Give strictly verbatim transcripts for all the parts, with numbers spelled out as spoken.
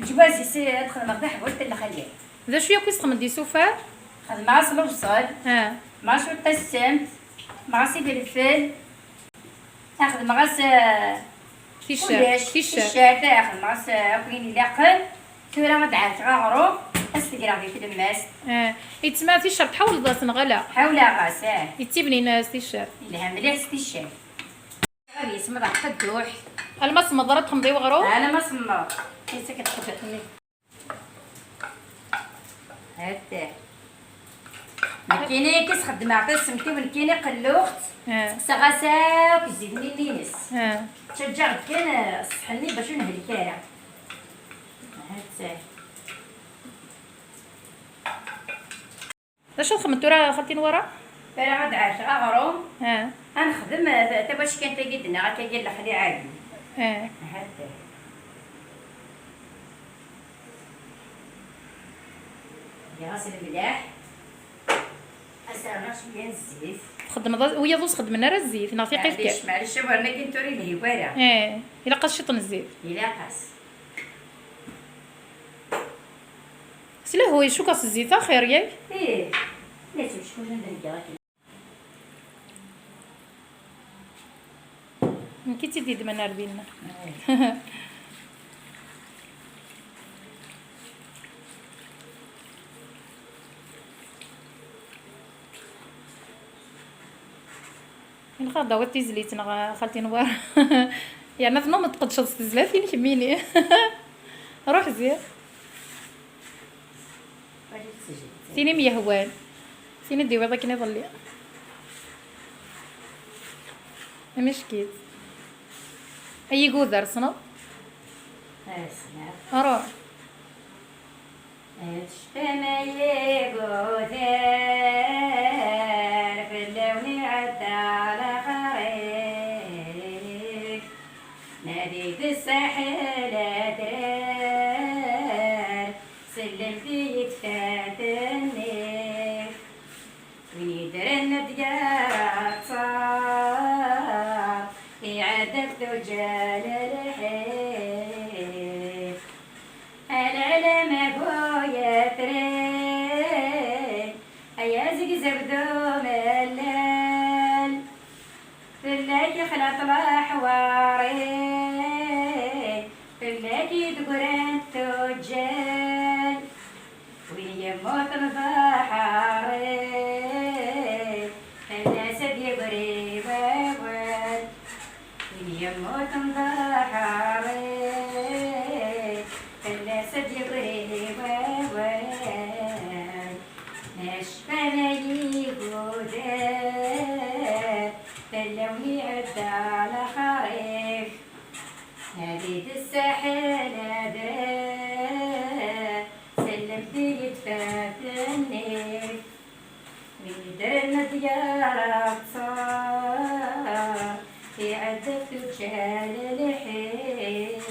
Lǧwaz-is ad xedmeɣ taḥbult n lxali. D acu yakk i txedmeḍ d isufar? Xedmeɣ-as lebṣel, ah, mɛa cwiṭ tassemt, mɛa-s ifelfel, xedmeɣ-as, ah, ticcert, kullec, ticcert. Ticcert, ah, xedmeɣ-as, ah, akk ayen ilaqen. Tura ad d-ɛerkeɣ aɣrum, ad s-t-greɣ di tlemmast. Ah, yettma ticcert tḥawleḍ-as neɣ ala? Ḥawleɣ-as, ah. Yettibnin, ah, s ticcert. Yelha mliḥ s ticcert. Ad yesmeḍ ɣef tedduḥt. Alma semmeḍ ara txemḍ i weɣrum? Alma semmeḍ. Yettak-d tedduḥt-nni. Hatta. Nekkini i s-xeddmeɣ tasemt-iw, nekkini qelluɣ-tt. Ah. Seqsaɣ-as akk zzit-nni-ines. Ah. Ttaǧǧaɣ-d kan, eh, ṣṣeḥ-nni bac ur nehlek ara. Hatta. D acu txedmeḍ tura a xalti Nwara? Tura ad ɛerkeɣ aɣrum. Ah. Ad nexdem, eh, ta-, tawackant-agi d-nniɣ akka, n lexli ɛadi. Ah. Hatta. Giɣ-as lemleḥ. Ad s-rnuɣ cwiya n zzit. Txeddmeḍ a-, wiyaḍ ur sxeddmen ara zzit, neɣ tiqit kan? Maɛlic, maɛlic, awren-agi n tura ur yelhi wara. Eh, ilaq-as ciṭ n zzit. Ilaq-as. S lehhu, icukkeɣ s zzit axir, yak? Ih, la ttmeckulen d-heggaɣ akken. Nekk i tt-id-yeddmen ar dinna. Ilaq ad d-tawiḍ tizlit neɣ a xalti Nwara? Yerna tennum tqeddceḍ s tezlatin kemmini. Ruḥ ziɣ. Tin i m-yehwan. Tin i d-iwiḍ akken iḍelli. Amack-itt. Ay igudar, tessneḍ? Ruḥ. Tecfam ay igudar, fell-awen iɛedda lexrif. Nadi-d ssaḥel adrar, sellem-iyi-d fat-nni. Win yeddren ad d-yerr aɣeṭṭar, iɛedda-t tuǧǧal lḥif. A lɛelma bu yetri, ay azegzaw d umellal. Fell-ak ixlaṭ leḥwari, fell-ak i d-ggrant tuǧǧal. Win yemmuten d aḥerri, fell-as ad yegri wawal. Win yemmuten d aḥerri, fell-as ad yegri wawal. Acfan ay igudar, fell-awen iɛedda lexrif. Nadi-d ssaḥel adrar, sellem-iyi-d fat-nni. Win yeddren ad d-yerr aɣeṭṭar, iɛedda-t tuǧǧal lḥif.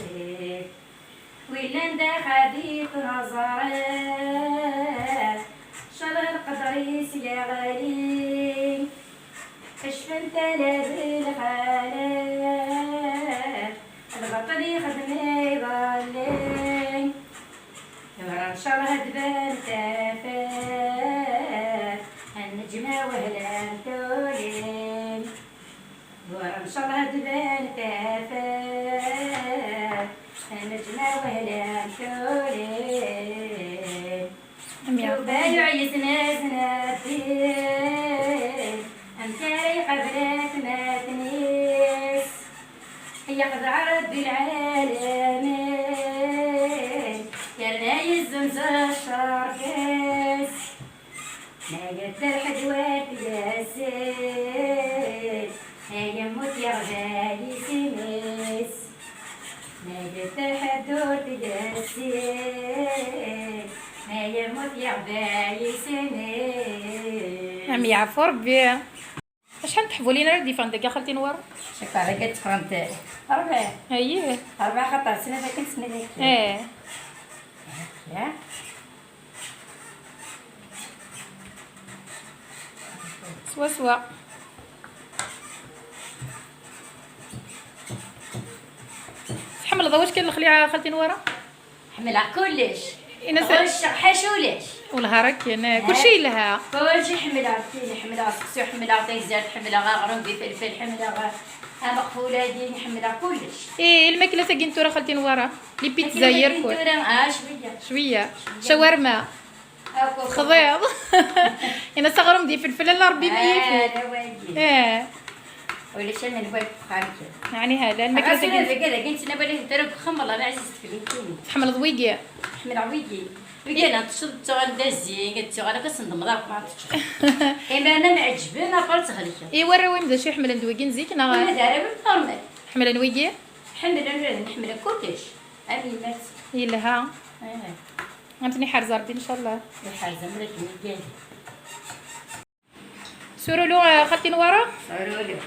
Wi llan daxel di tnaẓra, ncallah lqedr-is yeɣli. Kecfen tala d lxalat, lbaṭel yexdem iḍelli. Tura ncallah ad tban tafat, ad neǧmeɛ wehla n tuli. Tura ncallah ad tban tafat, ad neǧmeɛ wehla n tuli. Am ya. Yuba yuɛez-as Nadin, amek ara iqabel atmaten-is? Yexdeɛ Rebbi lɛalamin, yerna yezzenz ccerf-is. Ma yedder ḥedd war tgasin, ma yemmut yeɣba yisem-is. Ma yedder ḥedd ur tgasin, ma yemmut yeɣba yisem-is. Am yeɛfu Rebbi. Acḥal n teḥbulin ara d-yeffɣen dagi a xalti Nwara? Cukkeɣ dagi ad ffɣent rebɛa. Ayyih. Rebɛa xaṭer snat akken snat akken. Eh. Ya. Swaswa. Tḥemmleḍ awackan n lexliɛa a xalti Nwara? Ḥemmleɣ kullec. Ines- Ɣucceɣ ḥaca ulac. Wellah ara ken, eh, kulci yelha. Kulci ḥemmleɣ, tili ḥemmleɣ seksu, ḥemmleɣ tagzart, ḥemmleɣ aɣrum d ifelfel, ḥemmleɣ ameqful-agi, ḥemmleɣ kullec. Eh, lmakla-tagi n tura xalti Nwara. Les pizzas, tura, ah, cwiya. Cwiya. Cwiya. Shawarma. Texḍiḍ. Ines aɣrum d ifelfel, ala Rebbi ma yifi. Eh. Ulac aman n wayt uxxam kan. Ɛni hala, lmakla-tagi. Ɣas ula d dagi, dagi nettnawal-iten tura deg uxxam, wellah ma ɛzizet fell-i. Tḥemmleḍ wigi? Ḥemmleɣ wigi. Wigi, neɣ teččeḍ, ttuɣal d azin, ad ttuɣal akk ass n demḍ akk ma teččeḍ. Imir-nni ɛeǧben, après thelkeḍ. I warraw-im d acu i ḥemmlen d wigi n zik, neɣ? Ula d arraw-im normal. Ḥemmlen wigi? Ḥemmlen, ḥemmlen kullec. Am yemma-tsen. Yelha. Eh. Am ten-iḥrez Rebbi, ncallah. Iḥrez amur akken i igan. Surulu, eh, xalti Nwara? Surulu.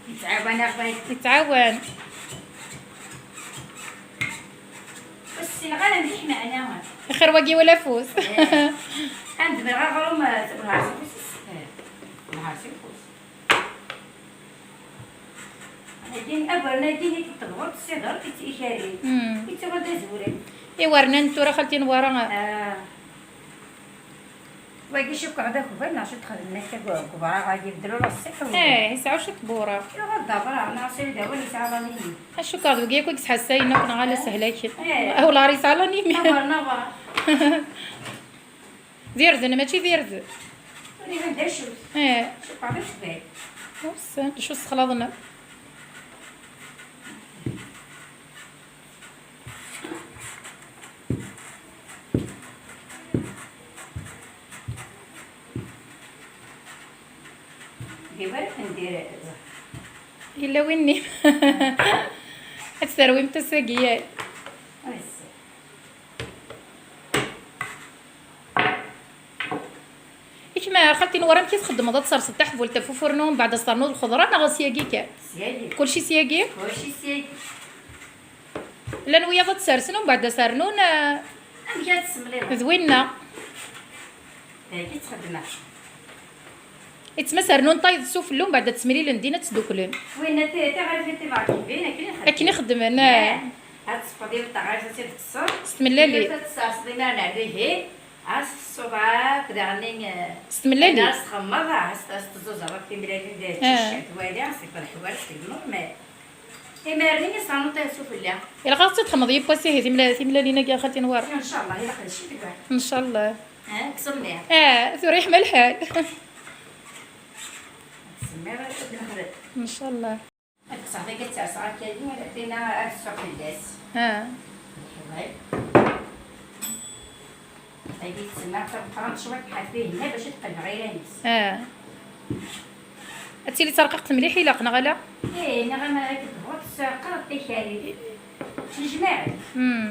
Yettɛawan aɣbay. Yettɛawan. Ur ssineɣ ara mliḥ meɛna. Xir wagi wala afus. Eh. Ad d-mreɣ aɣrum, eh, tebɣa s ufus. Eh, tebɣa s ufus. Din, agerna din i t-tebɣuḍ, tessiḍeḍ, i t-ikari. Hmm. I tuɣal d azwuri. Iwernan tura xalti Nwara. Ah. Wagi cukkeɣ d akbal, neɣ acu txedmem akka deg ubraɣ-agi, beddel ula ṣṣiḥ u- Eh, yesɛa cwiṭ n wureɣ. Yuɣal d abraɣ, neɣ srid awal yesɛa la ligne. Cukkeɣ d wigi akk i yesḥassayen akk, neɣ ala sehlak. Eh. Awel ar yesɛa la ligne. Nabar, nabar. D irden, mačči d irden. Ur iban d acu. Eh. Cukkeɣ d acbay. Wissen, acu sexlaḍen akk. Deg wara tendir. Yella win-nni. Ad tt-terwimt ass-agi, ya. Wissen. I kemm, xalti Nwara, amek i txeddmeḍ? Ad tserseḍ taḥbult ɣef ufurnu, mbeɛd ad s-ternuḍ lxeḍra, neɣ syagi kan? Syagi. Kulci syagi? Kulci syagi. Llan wiyaḍ ad t-sersen, mbeɛd ad s-rnun, eh, amek ad tsemlileḍ? D winna. Dagi ttxeddmeɣ. Ittmas rnun tayeḍ s ufellu, mbeɛd ad t-semlilen din ad tt-dduklen. Winna ti-, tiɣrifin tiberkibin, akken i xeddmen. Akken i xeddmen, eh. Eh, ad tessefḍeḍ yiwet teɣrift, ad tt-id-tekkseḍ. S tmellalin. Yiwet ad tesserseḍ imir n ɛdihi, ad s-tessuḍ akk daɣen, eh, s tmellalin. Ad s-txemmeḍ, ad s-, ad s-teẓẓuẓeḍ akk timellalin, d ticcert wali, ad s-tefkeḍ leḥwal, ad s-tgezmeḍ, ma imir-nni ad s-ternuḍ tayeḍ s ufella. Ilaq ad tt-id-txemmeḍ yiwwas ihi timla-, timellalin-agi a xalti Nwara. Ncallah, ilaq d cci deg waḥed. Ncallah. Ha, kkseḍ-nni. Ah, tura yeḥma lḥal. Ncallah. Ad kkseɣ tagi, ad tt-serseɣ akka-yi, tina ad ssuɣ fell-as. Ah. Leḥwal. Tagi tsemma tameqqrant cwiṭ ḥafi hna bac ad tqellbeɣ iran-is. Ah. Ad tili terqiqt mliḥ ilaq, neɣ ala? Ih, neɣ ama akken tebɣuḍ, tesserqeḍ tikari. Tnejmaɛeḍ. Hmm.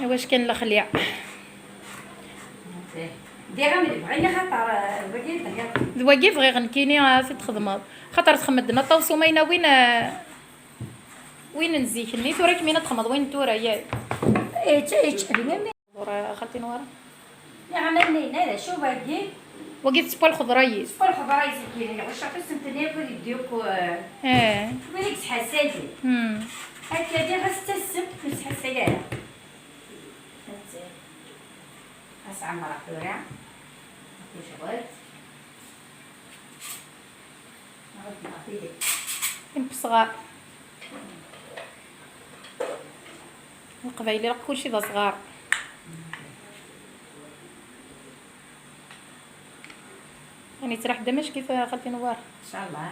Iwac kan lexliɛ. Diɣ am lebɣi, axaṭer, eh, d wagi i d-tenniḍ. D wagi bɣiɣ nekkini, ah, ad t-txedmeḍ. Xaṭer txemmed-d aṭas umayna win, ah, win n zik-nni, tura kemmini ad txemmeḍ win n tura, yak? Ečč, ečč, d yemma. Ur, a xalti Nwara. Niɣ aman-nni, d acu wagi? Wagi d ssewwa lxeḍra-is. Ssewwa lxeḍra-is, igilen, ɣucceɣ tussemt-nni akked dduku, eh. Eh. Win i yettḥassayen. Hmm. Akka diɣ ɣas d tassemt, ur nettḥassay ara. Ad ɛemmreɣ tura. Tijɣelt. Imesɣar. Leqbayel ilaq kulci d asɣar. Rani ttraḥ d amack-it a xalti Nwara. Ncallah.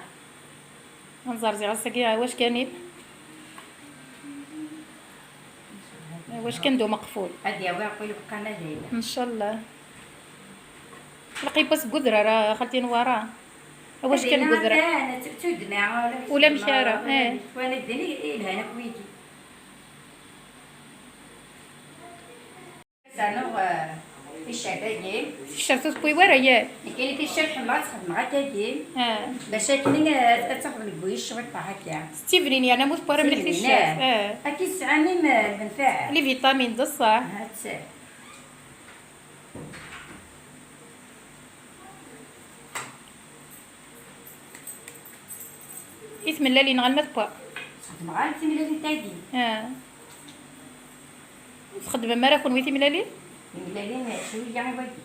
Ad nẓerẓiɣ ass-agi, awac kan-in. Awac kan d umeqful. Ad yawi Ṛebbi lewqama d ayla. Ncallah. Ilaq yiwwas deg udrar a xalti Nwara. Awac kan deg udrar. Ula amek ara, eh. Wana din i lhan akk wigi. Zanu, eh, ticcert-agi. Ticcert ur tewwi wara, yak? Nekkini ticcert ḥemmleɣ ad tt-xedmeɣ akkagi. Ah. Bac akken, eh, ad taxdem deg wul-is cwiṭ akka. S tibnin, yerna ma ur tewwi ara mliḥ ticcert. Ah. Akken tesɛa même, eh, lmenfaɛa. Les vitamines, d ṣṣeḥ. Ah, d ṣṣeḥ. I tmellalin ɣer ma tewwa? Xedmeɣ ara timellalin tagi. Ah. Txeddmem ara kunwi timellalin? Timellalin cwiya i wagi.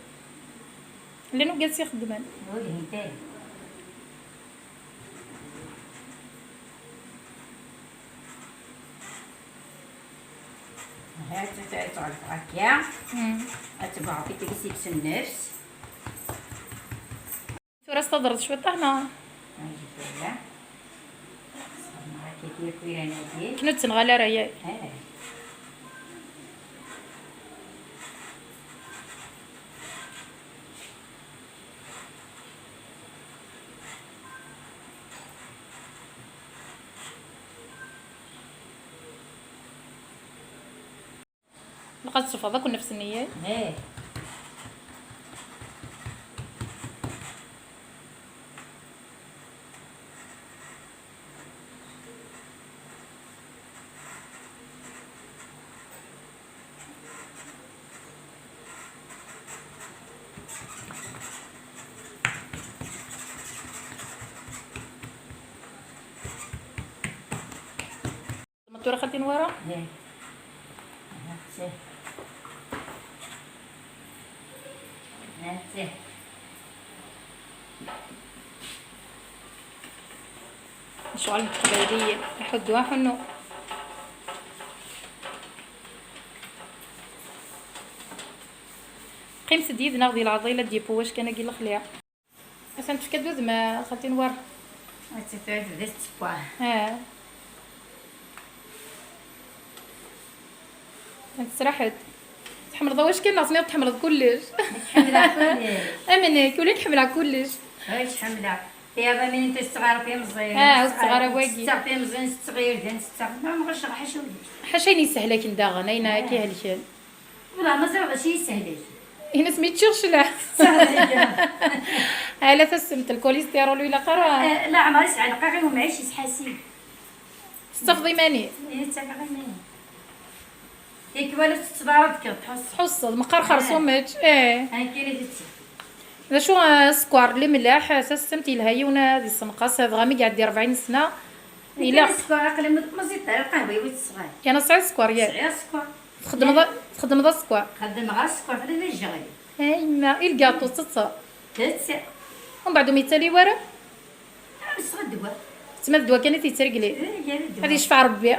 Llan wigad s ixeddmen. Ur lhint ara. Tura ad tebɛeḍ i tgis deg-s nnefs. Tura s taḍret cwiṭ, neɣ? Ajdala. Sxedmeɣ akka yakk iran-agi. Akken ur tt-nɣal ara, yak. Eh. Ilaq ad tṣeffeḍ akk nnefs-nni, yak? Eh. Ma tura xalti Nwara? Ih. Hati. Hati. Lecɣal n teqbayliyin, aḥuddu aḥunnu. Qqimet-d yid-neɣ di leɛḍil, ad d-yeww wackan-agi lexliɛ. Atan tefka-d udem, a xalti Nwara. Ad tefka d sskeṛ. Ah. Atan tesraḥ-d. Tḥemmleḍ awackan neɣ tenniḍ tḥemmleḍ kullec? Ḥemmleɣ kullec. Am nekk, ula ḥemmleɣ kullec. Ḥemmleɣ. Tiyaḍ am ayen tesseɣar timẓin. Ah, ur tesseɣar wagi. Setteɣ timẓin, setteɣ irden, setteɣ. Ma nɣecceɣ ḥaca ulac. Ḥaca ayen yessehlaken daɣen, ayen akka ihelken. Wala ma ẓriɣ d acu yessehlak. Ini-as mi ččiɣ cclaḥ. Ala tassemt, lkulistirul ur ilaq ara. Eh, leɛmer i sɛelqeɣ i umɛic yesḥasib. Tettafeḍ iman-im? Ih, ttafeɣ iman-iw. Tikwal ur tetteḍ ara ad tekkeḍ tḥusseḍ. Tḥusseḍ, meqqar xerṣum ečč. Eh. Akken i tetti. D acu, eh, sskeṛ, lemleḥ, eh, tassemt yelha yiwen ad yessenqas, eh, dɣa mi iɛeddi rebɛin sna. Ilaq. Sskeṛ, aql-i ma, ma ẓidt ara lqahwa-iw i tesɣar. Yerna tesɛiḍ sskeṛ, yak? Sɛiɣ sskeṛ. Txeddmeḍ a-, txeddmeḍ a sskeṛ? Xeddmeɣ a sskeṛ, tella d ajeɣli. Ay ma, i lgaṭu tetteḍ? Tetteɣ. Umbeɛd ur m-yettali wara? Sɣed ddwa. Tma d ddwa kan i t-yettregli. Eh, ya d ddwa. Ad yecfeɛ Rebbi.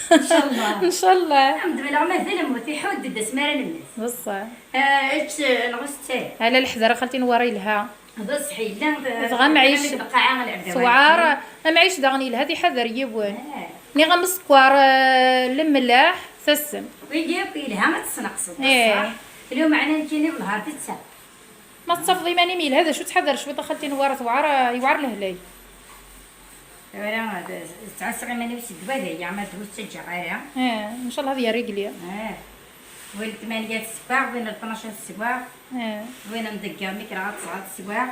Ncallah. Ncallah. Am d-maleɣ ma d lmut, iḥudd-d asmi ara nemmet. Beṣṣeḥ. Ah, ečč, eh, neɣ ur tettali. Ala leḥder a xalti Nwara yelha. D ṣṣeḥ yella, d-, dɣa amɛic, lqaɛa lɛebd tewɛer, amɛic daɣen yelha ad iḥader yiwen. Ah. Nniɣ-am sskeṛ, eh, lemleḥ, tassemt. Wigi akk yelha ad tesneqseḍ, eh, beṣṣeḥ. Lameɛna nekkini belhar tettaɣ. Ma tettafeḍ iman-im yelha, d acu ttḥadar cwiṭ a xalti Nwara, tewɛer, yewɛer lehlak. Tura, d-, ttɛassaɣ iman-iw seg ddwa d aya, ma d ur ttaǧǧaɣ ara. Eh, ncallah ad yerr igli. Eh. Win tmanya tesbeɣ, win tnac tesbeɣ, eh, win nḍegger mi kreɣ ad tesɛa tesbeɣ.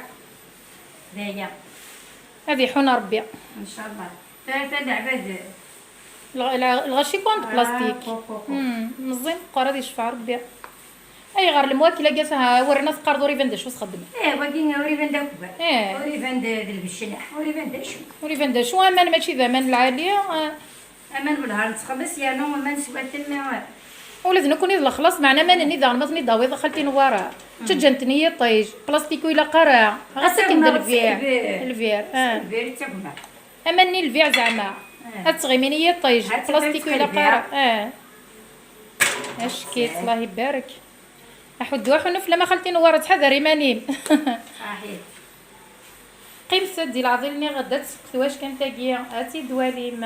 D aya. Ad iḥun Rebbi. Ncallah. Tura, tura leɛbad. Lɣ-, lɣ-, lɣaci kan d plastik. Ah, ko, ko, ko. Hmm, meẓẓi meqqer, ad yecfeɛ Rebbi. Ayɣer lemwakil-agi, aha, ur rrin ad teqqareḍ ur iban d acu txeddmeḍ? Eh, wagi ur iban d akbar. Eh. Ur iban d, d lbecleḥ, ur iban d acu. Ur iban d acu, aman mačči d aman lɛali, eh. Aman belhar nettxelliṣ, yernu aman s wakken, eh. Ula d nekkni d lexlaṣ, meɛna aman-nni daɣen ma ten-id-tawiḍ a xalti Nwara, ttaǧǧan-ten i yiṭij, plastik ur ilaq ara, ɣas akken d lbir. Lbir, eh. Lbir i ttagma. Aman-nni lbiɛ zeɛma. Eh. Ad ttɣimin i yiṭij, ad plastik ur ilaq ara. Eh. Ackit, Allah ibarek. Aḥuddu aḥunnu fell-am a xalti Nwara, ttḥadar iman-im. Saḥit. Qqimet-d di leɛḍil-nni, ɣedda ad tsekket wackant-agi, ad tt-id-twalim.